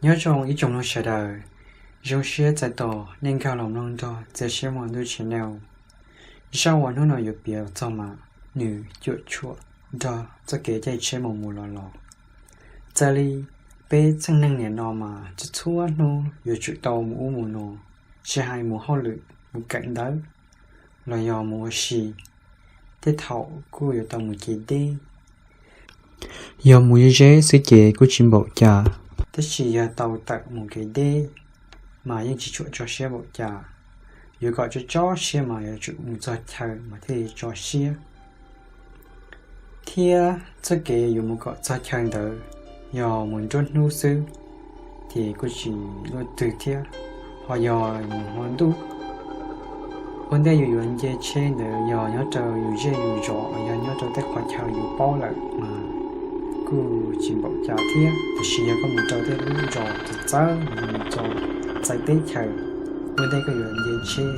Nyob zoo ib tsoom mloog sawv daws, zoo siab txais tos nej nkag los mloog nrog Txias Siab Hmo Ntuj channel. Zaj uas hnub no yuav piav txog mas nws cuam tshuam nrog txoj kev caij tsheb mus mus los los. Txawm li peb txheej neeg niam no mas txhua txhua hnub yuav tsum tau mus ub mus no, tsis hais mus hauj lwm, mus kawm ntawv, los yog mus ua si, tej thaum kuj yuav tau mus kev deb. Yog mus ze ze xwb ces kuj tsis npaum cas, tab sis yog tau tawm mus kev deb mas yeej tsis tshua tso siab npaum cas. Yuav kom tso tso siab mas yuav tsum mus txog chaw mas thiaj li tso siab. Thiab txoj kev yuav mus kom txog chaw ntawd yog mus nruab hnub xwb, ces kuj tsis luaj twg thiab, ho yog mus hmo ntuj. Ua ntej yus yuav nce tsheb ntawd yog nyob rau yus zej yus zos, yog nyob rau tej qhov chaw yus paub lawm mas kuj tsis npaum cas thiab, tiam sis yog koj mus rau tej lub zos txawv txawv, yog mus rau txawv teb chaws, ua ntej koj yuav nce tsheb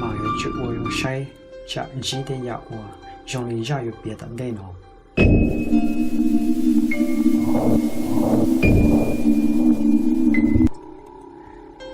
mas yuav tsum ua zoo saib tsam ntsib tej yam uas zoo li zaj yuav piav tom ntej no.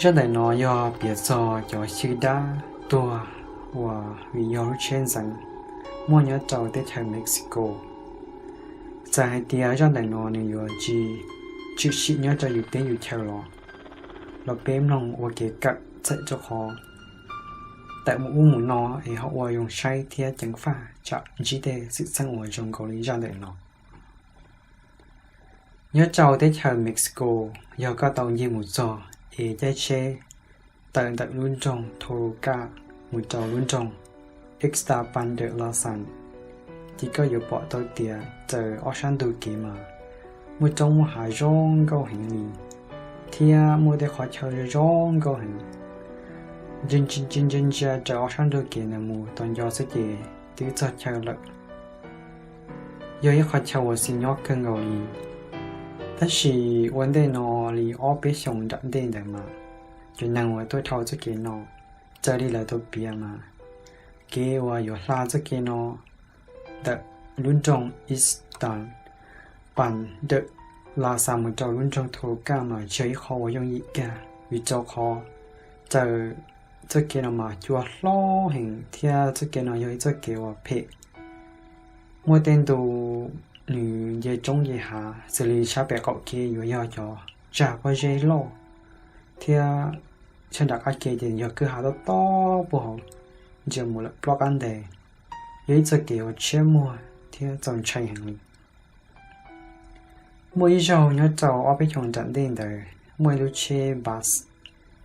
Zaj ntawm no yog piav txog cov xyw dab tuag uas vim yog lub tsheb ntxeev, muaj nyob rau teb chaws Mexico. Txawm hais tias zaj ntawm no nws yuav tsis tshwm sim nyob rau yus teb yus chaw los, los peb mloog ua kev kawm txhawm rau qhov tawm mus ub mus no es ho ua zoo saib thiab ceev faj tsam ntsib tej xwm txheej uas zoo nkaus li zaj ntawm no. Nyob rau teb chaws Mexico, yog koj tau ncig mus txog es caij tsheb tawm ntawm lub nroog Toluca mus rau lub nroog Ixtapan de la Sal, ces koj yuav pom tau tias raws ob sab ntug kev mas muaj roob muaj hav zoo nkauj heev li, thiab muaj tej qhov chaw zoo zoo nkauj heev. Ntsia ntsia raws ob sab ntug kev ntawd mus tom nco xwb ces twb txog chaw lawm. Yog ib qhov chaw uas xis nyob kawg nkaus li. Tab sis ua ntej no li ob peb xyoos nram ntej ntawd mas cov neeg uas tuaj dhau txoj kev no, raws li lawv tau piav mas kev uas yuav hla txoj kev no ntawm lub nroog Ixtapan de la Sal mus rau lub nroog Toluca mas tsis yog ib qho uas yooj yim kiag, vim rau qhov raws txoj kev no mas cua hlob heev thiab txoj kev no yog ib txoj kev uas phem. Muaj tej ntu nws nce roob nce hav, xws li sab pem qaum kev yuav yog cov tsag pob zeb loj, thiab sab nram qab kev ces yog kwj ha tob tob puag hauv, ntsia mus lawm ploj qab nteg. Yog ib txoj kev uas tshiab muag thiab txaus ntshai heev li. Muaj ib zaug nyob rau ob peb xyoos nram ntej ntawd, muaj ib lub tsheb bus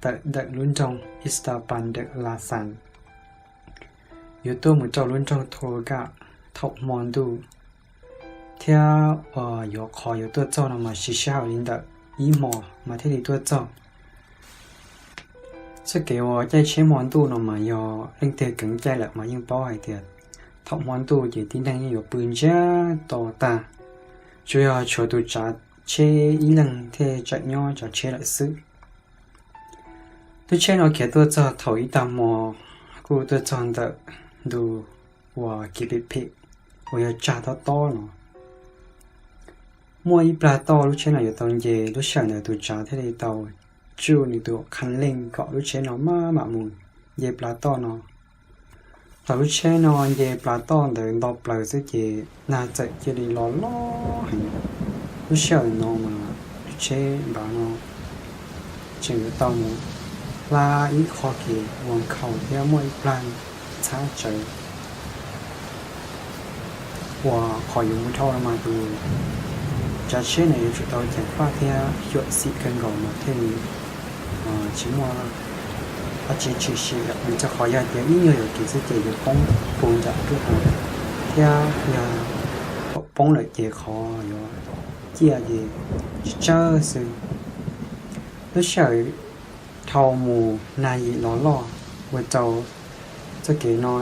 tawm ntawm lub nroog Ixtapan de la Sal yuav tuaj mus rau lub nroog Toluca thaum hmo ntuj, thiab uas yuav qhov yuav tuaj txog no mas siv sij hawm li ntawm ib hmo mas thiaj li tuaj txog. Txoj kev uas caij tsheb hmo ntuj no mas yog leej twg keev caij lawm mas yeej paub hais tias thaum hmo ntuj ces tib neeg yeej yuav pw ntsiag to tag, tsuas yog tshuav tus tsav tsheb ib leeg thiaj tseem nyob tsav tsheb lawm xwb. Lub tsheb no khiav tuaj txog thaum ib tag hmo, kuj tuaj txog ntawm ntu uas kev phem phem uas yog tsag tob tob no. Muaj ib plag toj lub tsheb no yuav tau nce, lub sij hawm ntawd tus tsav thiaj li tau tsuj nws tus qha leej kom lub tsheb no maj mam mus nce plag toj no. Thaum lub tsheb no nce plag toj ntawd nto plaws xwb ces nag txawm cia li los loj heev. Lub sij hawm no mas lub tsheb npav no tseem yuav tau mus hla ib qho kev uas nkhaus thiab muaj ib plag txhab tsawv uas qhov yuav mus dhau no mas tus tsav tsheb no yuav tsum tau ceev faj thiab xyuam xim kawg nkaus mas thiaj li tsis muaj dab tsi tshwm sim lawm, vim rau qhov yog tias ib nyuag yuam kev xwb ces yuav poob puag nram kwj ha, thiab yog thaum poob lawm ces qhov yuav ciaj ces tsawg tsawg xwb. Lub sij hawm dhau mus nag yim los loj, ua rau txoj kev no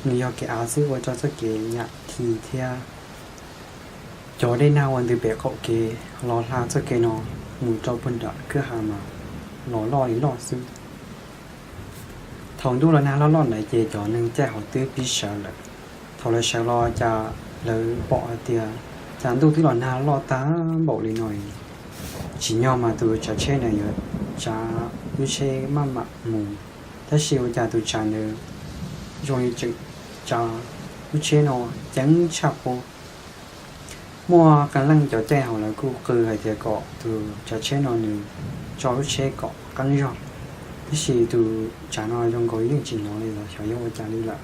nws yog kev av xwb ua rau txoj kev nyam thi thiab cov dej nag uas ntws pem qaum kev los hla txoj kev no mus rau puag nram kwj ha mas los loj li loj xwb. Thaum ntuj los nag loj loj ntawd ces cov neeg caij hauv twb pib sawv lawm. Thaum lawv sawv los cas lawv pom hais tias cas ntuj twb los nag loj tag npaum li no, Tsim nyog mas tus tsav tsheb ntawd yuav tsav lub tsheb maj mam mus, tab sis ua cas tus tsav ntawd zoo li tseem tsav lub tsheb no ceev tshaj qub. Muaj qee leej cov caij hauv lawv kuj qw hais tias kom tus tsav tsheb no nws tso lub tsheb kom qeeb zog, tab sis tus tsav no zoo nkaus yeej tsis hnov li los xyov yog ua cas li lawm.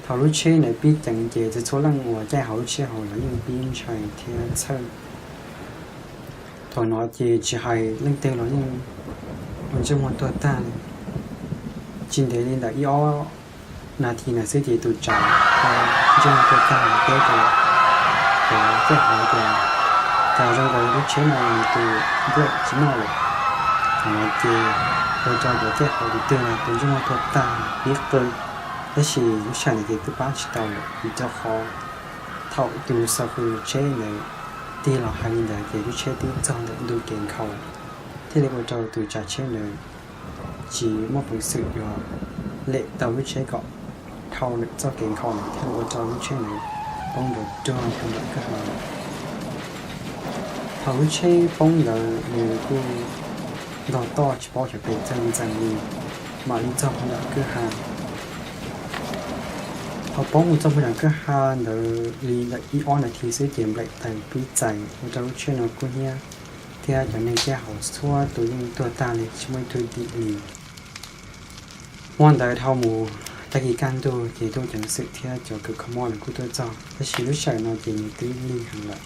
Thaum lub tsheb ntawd pib ceev ces txhua txhua leej uas caij hauv lub tsheb hauv los yeej pib ntshai thiab txhawj. Thaum no ces tsis hais leej twg los yeej ua ntsej muag tuag tag li. Tsis ntev li ntawm ib ob nas this ntawd xwb ces tus tsav ntsej muag tuag tag thiab cov caij hauv tias cas zoo nkaus lub tsheb no nws tus brake tsis noj lawm. Thaum no ces ua rau cov caij hauv tus twg los tus ntsej muag tuag tag pib qw, tab sis lub sij hawm ntawd ces twb pab tsis tau lawm vim rau qhov thaum tus xav fwm tsheb ntawd tig los hais li ntawd ces lub tsheb twb txog ntawm ntu kev nkhaus, thiaj li ua rau tus tsav tsheb ntawd tsis muaj peev xwm yuav lem tau lub tsheb kom dhau ntawm txoj kev nkhaus ntawd thiaj li ua rau lub tsheb ntawd poob nrov rog rau nram kwj ha lawm. Thaum lub tsheb poob ntawd nws kuj ntog toj tsis paub xyov pes tsawg ntxees li mam li txog puag nram kwj ha. Thaum poob mus txog puag nram kwj ha ntawd li ntawm ib ob nas this xwb ces nplaim taws pib txais ua rau lub tsheb no kub hnyiab thiab cov neeg caij hauv txhua tus yeej tuag tag li tsis muaj ib tug dim li. Hmo ntawd dhau mus tag kis kaj ntug ces tub ceev xwm thiab cov kws kho mob lawv kuj tuaj txog, tab sis lub sij hawm no ces nws twb lig heev lawm.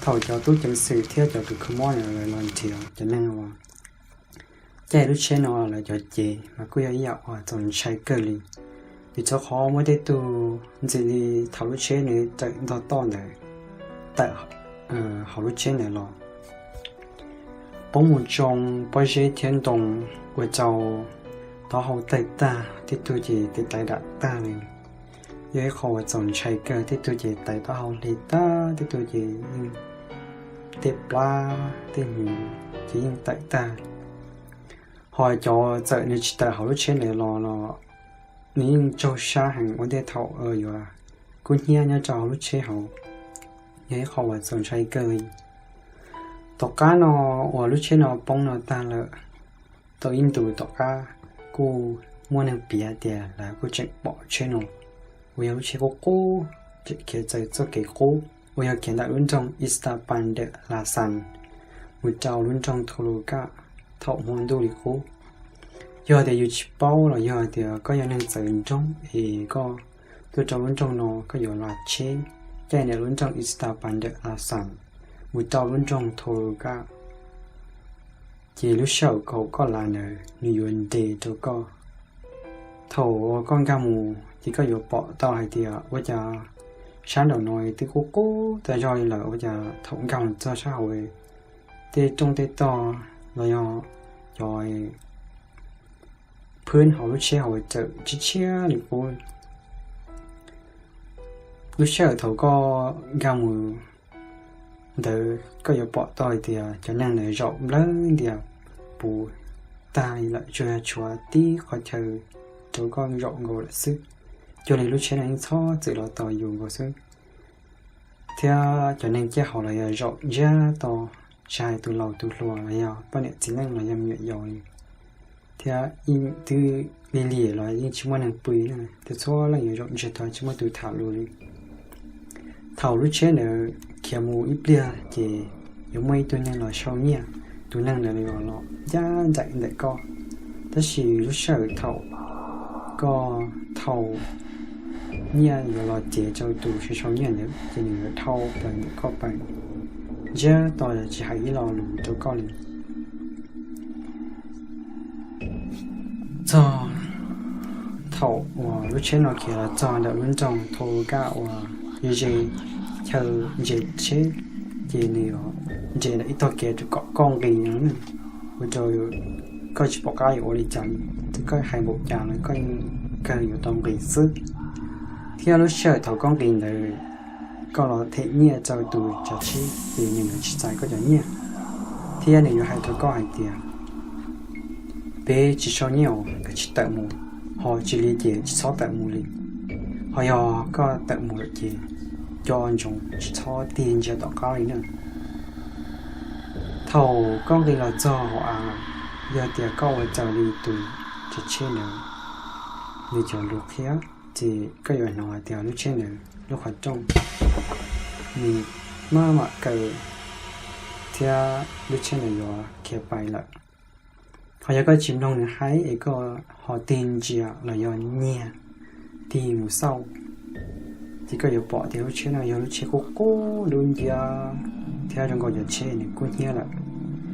Thaum cov tub ceev xwm thiab cov kws kho mob lawv los nrhiav cov neeg uas caij lub tsheb no lawv cov cev mas kuj yog ib yam uas txaus ntshai kawg li, vim rau qhov muaj tej tug ntxim li thaum lub tsheb nws tawm ntog toj ntawd tawm hauv lub tsheb ntawd los poob mus tsoo pob zeb thiab ntoo ua rau taub hau tawg tag, tej tug ces tes taiv dam tag li. Yog ib qho uas txaus ntshai kawg, tej tug ces tes taub hau hli tag, tej tug ces yeej tej plab tej hnyuv ces yeej tawm tag. Ho cov txawm nws tsis tawm hauv lub tsheb ntawd los los nws yeej tsaug sab heev ua ntej thaum yuav kub hnyiab nyob rau hauv lub tsheb hauv. Yog ib qho uas txaus ntshai kawg li. Tom qab no uas lub tsheb no poob no tag lawm, tau ib ntus tom qab kuj muaj neeg piav tias lawv kuj tseem pom tsheb no uas yog lub tsheb qub qub, tseem khiav txawv txoj kev qub uas yog khiav ntawm lub nroog Ixtapan ntawm Laxas mus rau lub nroog Tholukaj thaum hmo ntuj li qub. Yog tias yus tsis paub los yog tias koj yog neeg txawv nroog es koj tuaj rau lub nroog no koj yuav la tsheb caij ntawm lub nroog Ixtapan ntawm Laxas mus rau lub nroog Tholukaj, ces lub sij hawm kom koj la ntawd nws yuav nres rau koj. Thaum uas koj nkag mus ces koj yuav pom tau hais tias ua cas sab nraum no twb qub qub tag zog li lawm, ua cas thaum nkag mus txog sab hauv tej rooj tej tog los yog cov phwb hauv lub tsheb hauv txawm tshiab tshiab li qub. Lub sij hawm thaum koj nkag mus ntawd koj yuav pom tau hais tias cov neeg ntawd zaum nplawg ntias puv tag li lawm, tsuas yog tshuav tib qhov chaw rau koj zaum nkaus lawm xwb. Cuag li lub tsheb no yeej txhob txwm los tos yus nkaus xwb. Thiab cov neeg caij hauv los yog zaum ntsiag to, tsis hais tus laus tus hluas los yog poj niam txiv neej los yog me nyuam yaus li, thiab twb lig liam los yeej tsis muaj neeg pw na, twb txhua leej yuav zaum ntsiag to tsis muaj tus tham lus li. Thaum lub tsheb ntawd khiav mus ib pliag ces yuav muaj ib tug neeg los sau nyiaj, tus neeg ntawd yuav los ncaj nraim ntawm koj. Tab sis lub sij hawm thaum koj thau nyiaj yuav los cev rau tus sau nyiaj ntawd ces nws yuav dhau plaws ntawm koj pais ntsiag to tsis hais ib lo lus rau koj li. Txog thaum uas lub tsheb no khiav los txog ntawm lub nroog Tholukaj uas ze ze chaw ntses tsheb, ces nws yuav nres ntawm ib tog kev rau kom koj nqis no, ua rau koj tsis pom qab yuav ua li cas li, twb koj hais npaum cas los koj yeej kawg yuav tau nqis xwb. Thiab lub sij hawm thaum koj nqis ntawd, koj los them nyiaj rau tus tsav tsheb ces nws yuav tsis txais koj cov nyiaj, thiab nws yuav hais rau koj hais tias, peb tsis sau nyiaj os, koj tsis tawm mus, ho tsis li ces tsis txhob tawm mus li. Ho yog koj tawm mus lawm ces coj ntsoov tsis txhob tig ntsia tom qab li na. Thaum koj nqis los txog hauv av, yog tias koj ua raws li tus tsav tsheb ntawd nws cov lus qhia, ces koj yuav hnov hais tias lub tsheb ntawd lub qhov rooj nws maj mam kaw thiab lub tsheb ntawd yuav khiav pais lawm. Ho yog koj tsis mloog nws hais es koj ho tig ntsia los yog nyiag tig mus xauj, ces koj yuav pom tias lub tsheb no yog lub tsheb qub qub dub nciab thiab zoo nkaus cov tsheb nws kub hnyiab lawm.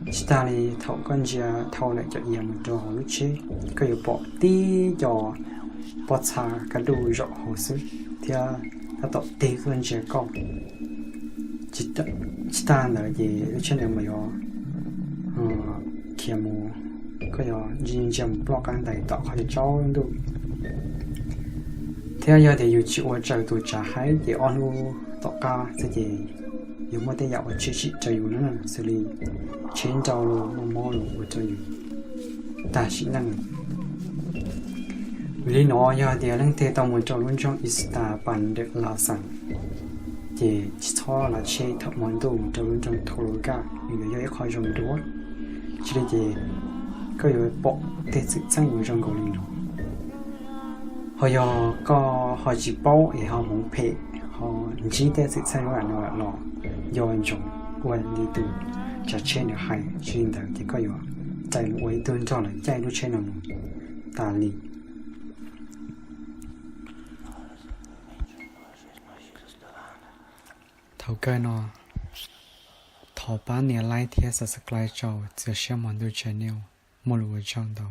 Tsis tas li, thaum koj ntsia dhau lawm cov iav mus rau hauv lub tsheb, koj yuav pom tib co pob txha kaj duj zaum hauv xwb thiab tab tom tig tuaj ntsia koj. Tsis tas ntawd ces lub tsheb ntawd mas yuav khiav mus, koj yuav ntsia mus ploj qab ntais tom qhov tsaus ntuj. Thiab yog tias yus tsis ua raws tus tsav hais ces ob hnub tom qab xwb ces yuav muaj tej yam uas tshwm sim rau yus na, xws li tsheb nrau los muaj mob los ua rau yus tag sim neej. Vim li no yog tias leej twg tau mus rau lub nroog Ixtapas ntawm Lav Xas, ces tsis txhob lav tsheb thaum hmo ntuj mus rau lub nroog Tholokas, nws yuav yog ib qho zoo dua. Tsis li ces koj yuav pom tej xwm txheej uas zoo nkaus li no. Ho yog koj ho tsis paub es ho hmoov phem ho ntsib tej xwm txheej zoo li no los nco ntsoov ua li tus tsav tsheb ntawd hais, tsis li ntawd ces koj yuav rais mus ua ib tug nrog lawv caij lub tsheb no mus tas li. Thaum kawg no, thov pab nias like thiab subscribe rau Txias Siab Hmo Ntuj channel. Muaj lus ua tsaug ntau.